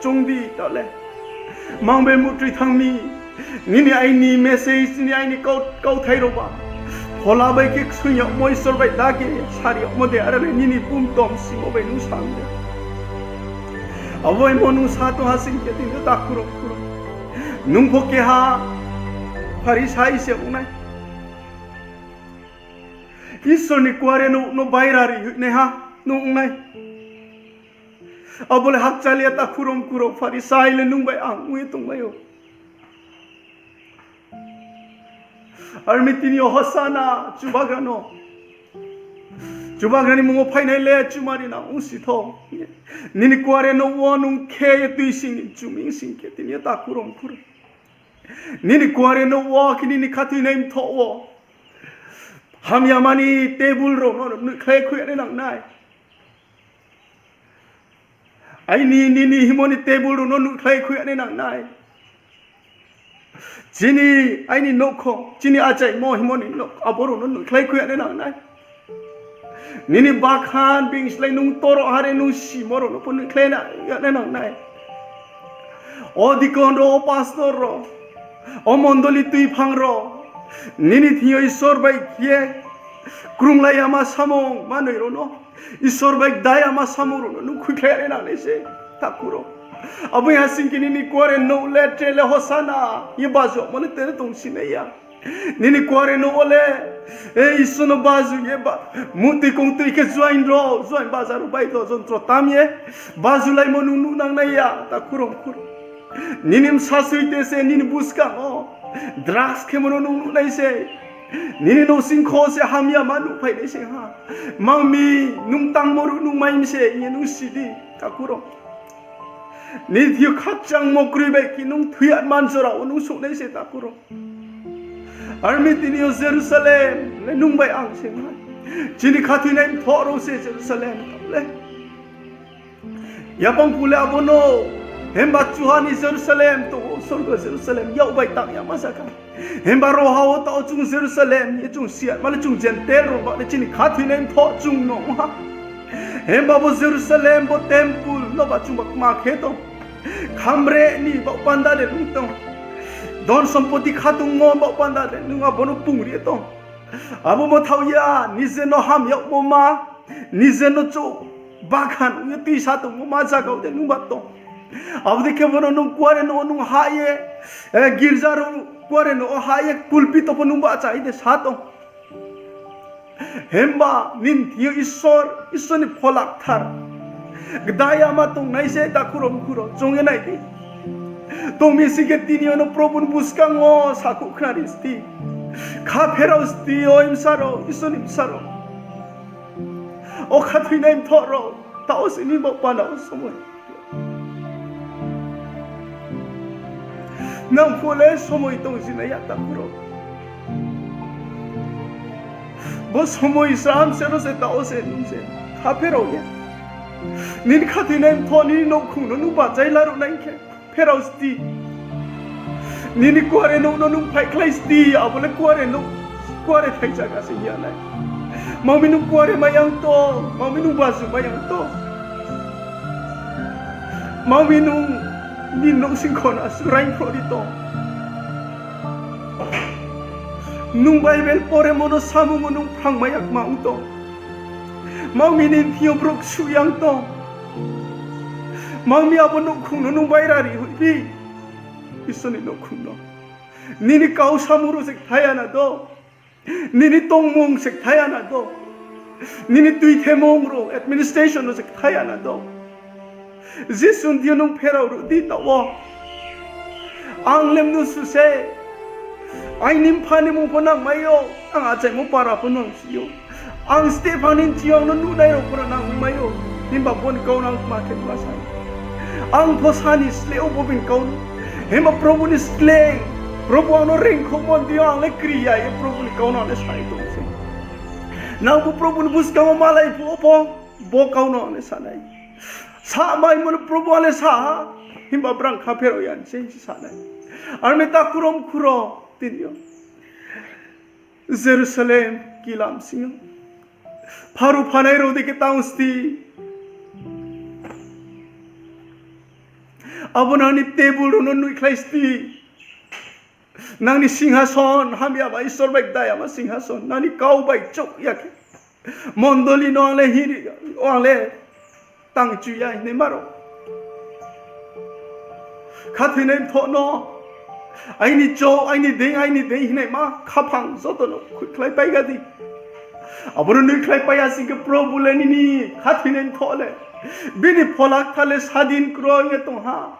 Choung di ta le. Mang bai muhtoi thanng mi. Nini aini message, nini aini kau-, kauthai rao ba phola bai khe ksoing yagmo, Isor bai dagi sari yagmo de, are le nini bumtom simo bai nung sa de. Abo bai mo nung sa tong ha sing khe tini yo takhu rao mkhu rao, nung pho keha Pharisai se ong nai. Isor ni kuarenouh no baira ri hoihnaiha nung ong nai. Abo le hakchal ya takhu rao mkhu rao, Pharisai le nung bai ang ong ye tongmai ou. Are mi tini yo Hosana, Chubagra no, Chubagra ni mmung wo phainai le chumari nang ongsi thou. Nini kuarenouh wo nung khe ye tuising ni chuming sing khe tini yo takhu rao mkhu rao, nini kuarenouh wo khe nini khathoinai mthoh wo hamyama ni table rao no noihkhlai khui ya nai nang nai. Aini nini hingmo ni table rao no noihkhlai khui ya nai nang nai. Chini, aini nouhkhong, chini achaimo hingmo ni nouh, abo rao no noihkhlai khui ya nai nang nai. Nini bakhan, being slái nung toro hare nung simo rao no pho noihkhlai na, ya nai nang nai. O deacon rao, o pastor rao, o mondoli tuiphang rao, nini thing yo Isor bai khe krunglai yama samung manoi rao no, Isor bai kdai yama samung rao no nung khuikhlai ya nai nang nai se, takhu rao. Abo ya sing khe nini kuarenouh le tre le Hosana ye bajumo le tre tongsi nai ya. Nini kuarenouh wo le, e, Isor no baju ye ba, muhtoi kongtoi khe joain rao, joain bajar rao bai do jontro tam ye bajulaimo nung nuh nang nai ya, takhu rao mkhu rao. Nini bsa soi te se nini buskang wo drugs khemo no nung nuh nai se. Nini nouhsingkho se hamyama nuhphai nai se ha. Mang mi nung tangmo ruh nung mai mi se hing ye nung si di, takhu rao. Nini thing yo khakchangmo kroi bai khe nung thoi ya man jora wo nung souh nai se, takhu rao. Are mi tini yo Jerusalem le nung bai ang se nai. Chini khathoinai mthoh rao se Jerusalem le. Yapang phuh le abo no, himba chuha ni Jerusalem tong ou, sorgo Jerusalem, yak bai tang yama zaga. Himba roha wo taoh chung Jerusalem ye chung si ya, mane chung Gentile rao ba le chini khathoinai mthoh chung no ong ha. Himba bo Jerusalem, bo temple no ba chung ba kma khe tong. Khamre ni baoh panda de nung tong. Dhon sompoti khatungmo baoh panda de nung abo no pungri ye tong. Abo bo thaoh ya, nije no ham yagmo ma, nije no chouh bakhan ong ye tuisa tongmo ma zaga wo de nung ba tong. Abo dei khe bo no nung kuarenouh wo nung hah ye, e, girza rao kuarenouh wo hah ye pulpit wo pho nung bahcha ye de sa tong. Himba nini thing yo Isor, Isor ni Phola Kthar kdai yama tongnai se, takhu rao mkhu rao, choung ye nai di. Tong mi sing khe tini yo no Probu ni buskang wo sakhouh khnari sti. Kha pherao sti, o bsa rao, Isor ni bsa rao. O khathoinai mthoh rao, taoh se nini baoh panda wo somoi. Nang phuh le somoi tongsinai ya, takhu rao. Bo somoi sram se ro se taoh se nung se kha pherao ye, nini khathoinai mthoh, nini nouhkhong no nung bachai laruh nai khe, pherao sti. Nini kuarenouh no nung phaikhlai sti, abo le kuarenouh, kuare thai zaga se hing ya nai. Mang mi nung kuare mai yang tong, mang mi nung baju mai yang tong. Mang mi nung nini nouhsingkho no asuh raing phroh ri tong. Nung Bible poremo no samung wo nung phrang mai ya kma ong tong. Mang mi nini thing yo brouh ksuh yang tong. Mang mi abo nouhkhong no nung baira ri hoihphi. Isor ni nouhkhong no. Nini kau samung rao se kthai ya na do. Nini tongmung se kthai ya na do. Nini tuithemung rao, administration rao se kthai ya na do. Jisu ni thing yo nung pherao ruh di taoh wo. Ang le mnusu se. Aini mpha ni mmung pho nang mai ou, ang achaimo para pho nang si ou. Ang steh phang ni chiyong no nuhnai rao pho nang mai ou. Himba bo ni kau no ang kma khe ma sa. Ang pho sa ni sleh ou bo bini kau no. Himba Probu ni sleh, Probu ang no reingkhouhmo ni deing yo ang le kri ya ye Probu ni kau no ang le sa ye tong se. Nang pho Probu ni buskang wo malai phuh pho, bo kau no ang le sa nai. Sa maimo no Probu ang le sa ha, himba brang kha pherao ya ni se sa nai. Are mi takhu rao mkhu rao, tini yo Jerusalem kilam sing yo Pharu phanai rao dei khe tang sti. Abo nangni table rao no nuikhlai sti. Nangni singhason, hamyama Isor bai kdayama singhason, nangni kau bai chouh ya khe, mondoli no ang le hiri, ang le tang chu ya hingnaima rao. Khathoinai mthoh no, aini chouh, aini deing, aini deing hingnaima khaphang joto no khuikhlai pai ga di. Abo no nuikhlai pai ya sing khe Probu le nini khathoinai mthoh le, bini phola kthar le sadin kroi ye tong ha.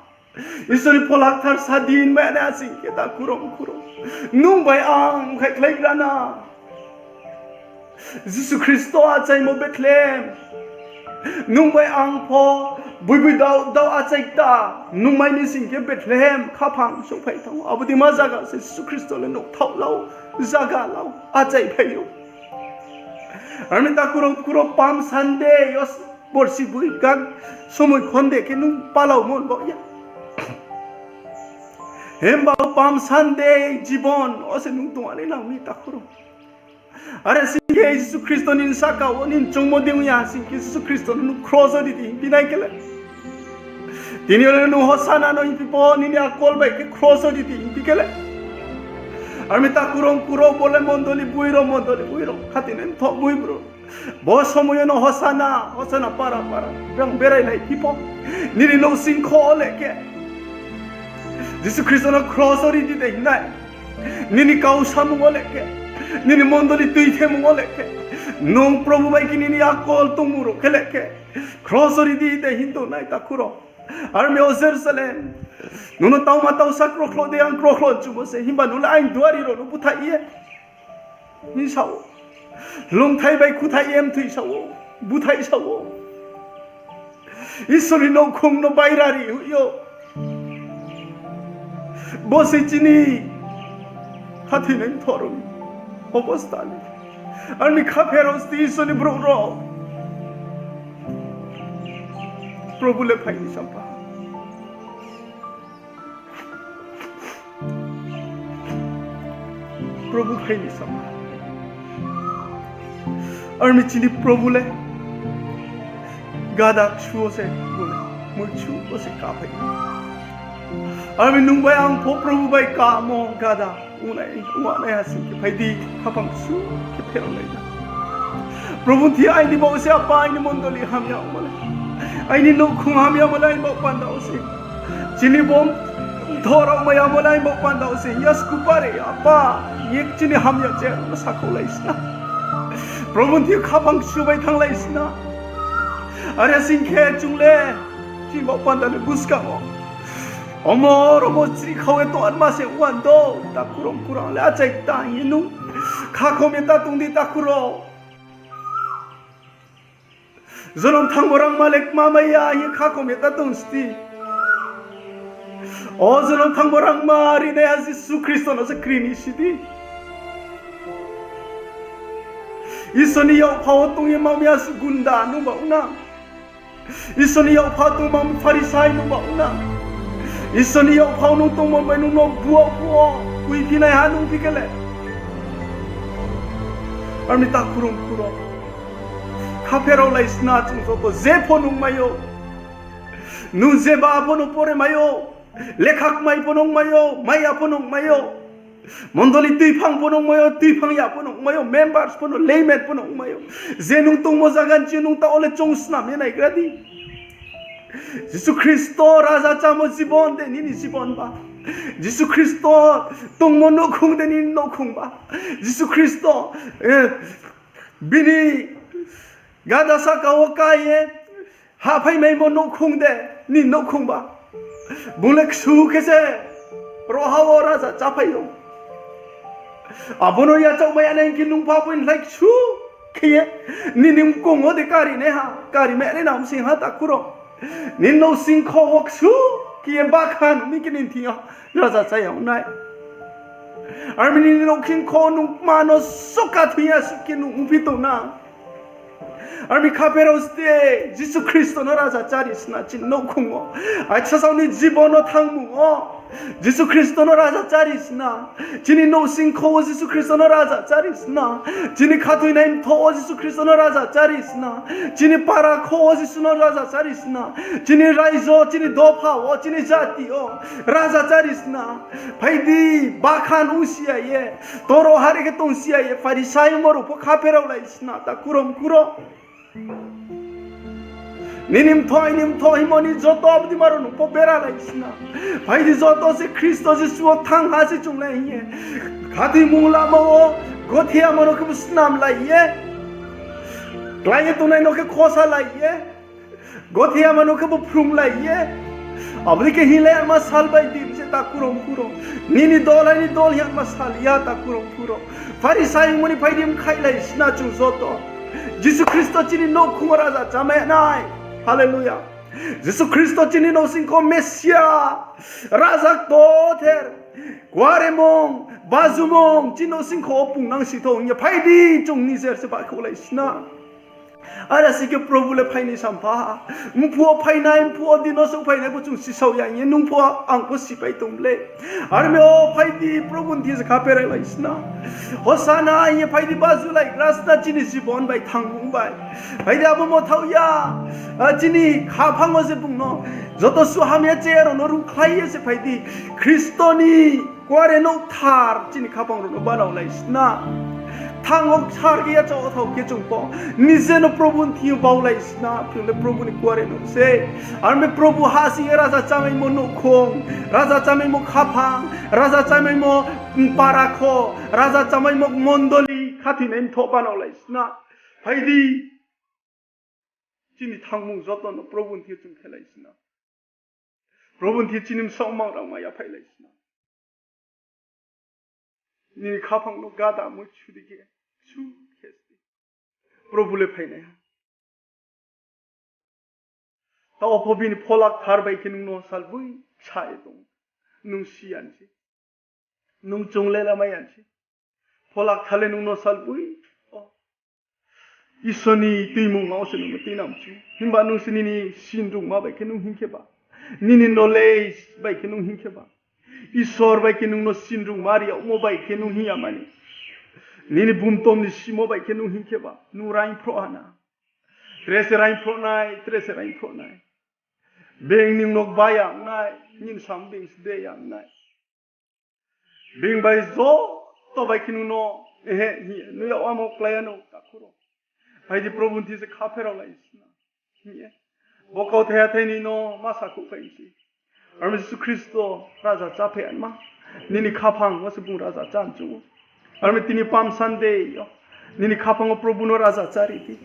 Isor ni phola kthar sadin mai nai asing khe takhu rao mkhu rao, nung bai ang khaikhlai gra na. Jisu Khristo achaimo Bethlehem, nung bai ang pho buibui dao dao achai kta, nung mai ni sing khe Bethlehem khaphang souhphai thanng ou. Abo dei ma zaga se Jisu Khristo le nouhthaoh lau, zaga lau, achaiphai ou. Armi takhu rao mkhu rao, Palm Sunday yo borsi boi kag somoi khonde khe nung palaomo nbaoh ya. Himba Palm Sunday jibon wo se nung tong nai nang mi takhu rao. Are sing khe Jisu Khristo ni sahka wo nini choungmo dei ong ya sing khe Jisu Khristo no nung kros wo ri di hing phi nai khe le, tini yo le nung Hosana no hing phi pho nini akol bai khe kros wo ri di hing phi khe le. Armi takhu rao mkhu rao, bo le mondoli boi rao, mondoli boi rao, khathoinai mthoh boi bro. Bo somoi yo no Hosana, Hosana para para brang berai lai phi pho, nini nouhsingkho wo le khe Jisu Khristo no kros wo ri di de hing nai. Nini kau samung wo le khe, nini mondoli tuithemung wo le khe, nung Probu bai khe nini akol tongmung rao khe le khe, kros wo ri di de hing tong nai takhu rao. Armi o Jerusalem, nung no tauma tausa krokhloh dei ang krokhloh chumo se, himba nung le aini duari rao no búthaih ye hing sa ou. Lungthai bai khuthaih ye mthoih sa ou, búthaih sa ou. Isor ni nouhkhong no baira ri hoih ou. Bo se chini khathoinai mthoh rao ni obosta le. Armi khapherao sti Isor ni brouh rao. Probu le phai ni sampha. Probu phai ni sampha. Armi chini Probu le gada ksu wo se, bo le muichu wo se kaphai. Armi nung bai ang pho Probu bai kamo gada ong nai, ong nai ha sing khe phai di, khaphang ksu khe pherao lai na. Probu thi aini baoh se, Apa, aini mondoli hamya ongmo le, aini nouhkhong hamyamo le aini baoh panda wo se. Chini bo mthoh rao mayamo le aini baoh panda wo se. Yasku pare, Apa, ye chini hamya je no sakhouhlai sna. Probu thi khaphang ksu bai thannglai sna. Are sing khe chung le chini baoh panda ni buskang wo omo romo chri khau ye tong anma se wan do, takhu rao mkhu rao le achai kta hing ye nung khakhom ye ta tong di takhu rao. Jonom thangmo rangma le kma mai ya hing ye khakhom ye ta tong sti. O jonom thangmo rangma rinaiha Jisu Khristo no se kri ni si di. Isor ni yakpha wo tong ye ma mi asuh gunda nungba ong na. Isor ni yakpha tongma Pharisai nungba ong na. Isor ni yakpha nung tongmo bai nung no buo buo tuiphinaiha nung phi khe le. Armi takhu rao mkhu rao, khapherao lai sna chung joto je pho nung mai ou. Nung jeba pho no pore mai ou. Lekha kmai pho nung mai ou, mai ya pho nung mai ou. Mondoli tuiphang pho nung mai ou, tuiphang ya pho nung mai ou, members pho no, layman pho nung mai ou. Je nung tongmo zaga ni ching nung taoh wo le choung snam ye naigra di. Jisu Khristo raja chámo jibon de nini jibon ba? Jisu Khristo tongmo nouhkhong de nini nouhkhong ba? Jisu Khristo, eh, bini gada sahka wo ká ye hahphaimaimo nouhkhong de nini nouhkhong ba? Bung le ksu khe se roha wo raja cháphai ou. Abo no yachaohmai ya nai hing khe nung pha bo ni lai ksu khe ye nini mkong wo de kari naiha, kari mai nai na msing ha takhu rao. Nini nouhsingkho wo ksu khe ye bakha nung mi khe nini thing yo raja chá ya ong nai. Armi nini nouhsingkho nung kma no suh kha thoi ya suh khe nung ongphi tong na. Armi khapherao ste, Jisu Khristo no raja chári sna chini nouhkhong wo. Aisa sao ni jibon no thangmung wo Jisu Khristo no raja chári sna. Chini nouhsingkho wo Jisu Khristo no raja chári sna. Chini khathoinai mthoh wo Jisu Khristo no raja chári sna. Chini para kho wo Jisu no raja chári sna. Chini raijo, chini dopha wo, chini jati yo raja chári sna. Phai di, bakhan ongsi ya ye, toro hari khe tongsi ya ye, Pharisai ongmo rao pho kha pherao lai sna, takhu rao mkhu rao. Nini mthoh, aini mthoh hingmo ni joto abdima rao no pho bera lai sna. Phai di, joto se Khristo Jisu wo thanng ha se chung le hing ye, khathoimung lama wo gothiyama no khebu snam lai ye, klái ye tongnai no khe khosa lai ye, gothiyama no khebu phrung lai ye, abo dei khe hinglai yama sal bai di se, takhu rao mkhu rao. Nini dol, aini dol hing yama sal ya, takhu rao mkhu rao. Pharisai ongmo ni phai di, mkhaih lai sna chung joto. Jisu Khristo chini nouhkhong wo raja chámai nai. Hallelujah. Jisu Khristo chini nouhsingkho Mesia, raja ktorther, kuaremung, bajumung, chini nouhsingkho wo pungnang si thou hing ye phai di, chung nijer se bakhouhlai sna. Are si khe Probhu le phainai sampha. Mphuh wo phainai, mphuh wo di no souhphainai pho chung sisao ya hing ye, nung pho ang pho sipai tong le. Are mi o phai di, Probhu ni thing se kha pherao lai sna. Hosana hing ye phai di, baju laigra sna chini jibon bai, thangmung bai. Phai di, abo mthaoh ya. A, chini khaphang wo se bung no joto suh hamya chair rao no ruhkhlai ye se phai di. Khristo ni kuarenouh kthar chini khaphang rao no banao lai sna. Thanng wo kthar khe yachaoh wo thao khe chung pho nije no Probhu ni thing yo bau lai sna, chung le Probhu ni kuarenouh se. Are mi Probhu ha sing ye raja chámaimo nouhkhong, raja chámaimo khaphang, raja chámaimo para kho, raja chámaimo mondoli, khathoinai mthoh banao lai sna. Phai di, chini thangmung joto no Probhu ni thing yo chung khe lai sna. Probhu ni thing yo chini bsaoh mang rao ma yaphaih lai sna. Nini khaphang no gada mui su di khe, su khe si di. Probhu le phainai ha. Taoh pho bini Phola Kthar bai khe nung no salboi sa ye tong. Nung si ya ni se. Nung chung le lamai ya ni se. Phola Kthar le nung no salboi, o, Isor ni tuimungma wo se nung no tuinang chu. Himba nung se nini sinrungma bai khe nung hing khe ba, nini knowledge bai khe nung hing khe ba, Isor bai khe nung no sinrungma ri yagmo bai khe nung hing ya mani, nini bumtom ni simo bai khe nung hing khe ba, nung raingphroh ha na. Tre se raingphroh nai, tre se raingphroh nai. Being nung no ba ya ong nai, nini sam being se de ya ong nai. Being bai joto bai khe nung no, ehe, hing ye, nung yag amo klái ya no, takhu rao. Phai di, Probhu ni thing se kha pherao lai sna, hing ye. Bo kauthai hathái ni no ma sakhouhphai mi se. Aro mi Jisu Khristo raja cháphai anma, nini khaphang wo se bung raja chá ni choung ou. Aro mi tini Palm Sunday yo, nini khaphang wo Probhu no raja chári di.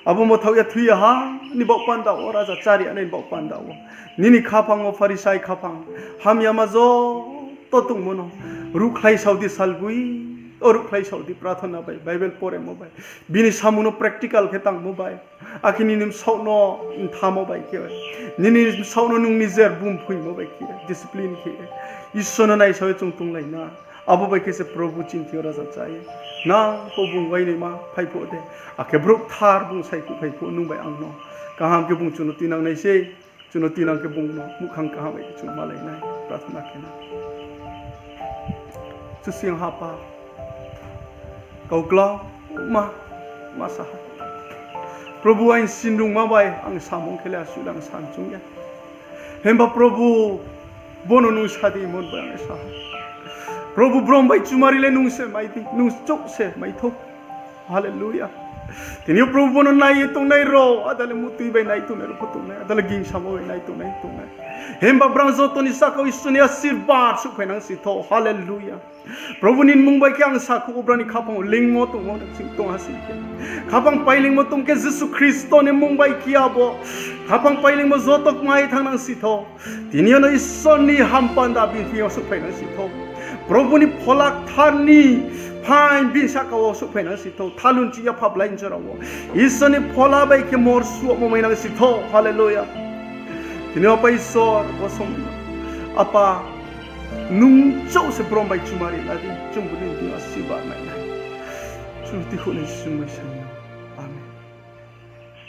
Abo mthaoh ya thoi ya ha ni baoh panda wo, raja chári ya nai ni baoh panda wo, nini khaphang wo Pharisai khaphang, hamyama joto tongmo no ruhkhlai sao di salboi, o ruhkhlai sao di prarthana bai, Bible poremo bai, bini samung no practical khe tangmo bai, akhe nini bsaoh no mthamo bai khe, nini bsaoh no nung nijer bumphoimo bai khe, discipline khe, Isor no naisao ye chung tonglai na. Abo bai khe se Probhu chini thing yo raja chá ye. Nang pho bung uainaima phai phuh de, akhe brouh kthar bung saikhouhphai phuh nung bai ang no, kaham khe bung chung no tuinang nai se. Chung no tuinang khe bung no muhkhang kaham bai khe chung malai nai, prarthana khe na. Kchusoyang Apha, kau klau ma, ma sa ha. Probhu, aini sinrungma bai ang samung khe le asuh le ang sa ni choung ya. Himba Probhu, bo no nung sa di hingmo bai ang le sa ha. Probhu, brom bai chumari le nung se mai di, nung chouh se mai thou. Hallelujah. Tini yo Probhu, bo no nai ye tongnai rao, ada le muhtui bai nai tongnai rao pho tongnai, ada le gingsamo bai nai tongnai tongnai. Himba brang joto ni sahka wo Isor ni asirbad souhphai nang si thou. Hallelujah. Probhu, nini mmung bai khe ang sakhouh ou, brao ni khaphang wo leingmo tongmo nang sing tong ha sing khe, khaphang pailingmo tong khe Jisu Khristo ni mmung bai khe abo khaphang pailingmo joto kmai thanng nang si thou. Tini yo no Isor ni hampanda bini thing yo souhphai nang si thou. Probhu ni Phola Kthar ni phaing bini sahka wo souhphai nang si thou. Thalunchi ya phablai ni jora wo Isor ni Phola bai khe mor suomo mai nang si thou. Hallelujah. Tini yo Apha Isor, bo somoi no, Apha, nung chouh se brom bai chumari la di, chungbu nini thing yo asirbad mai nai. Chung tikhouh nai, chung mai sa ni.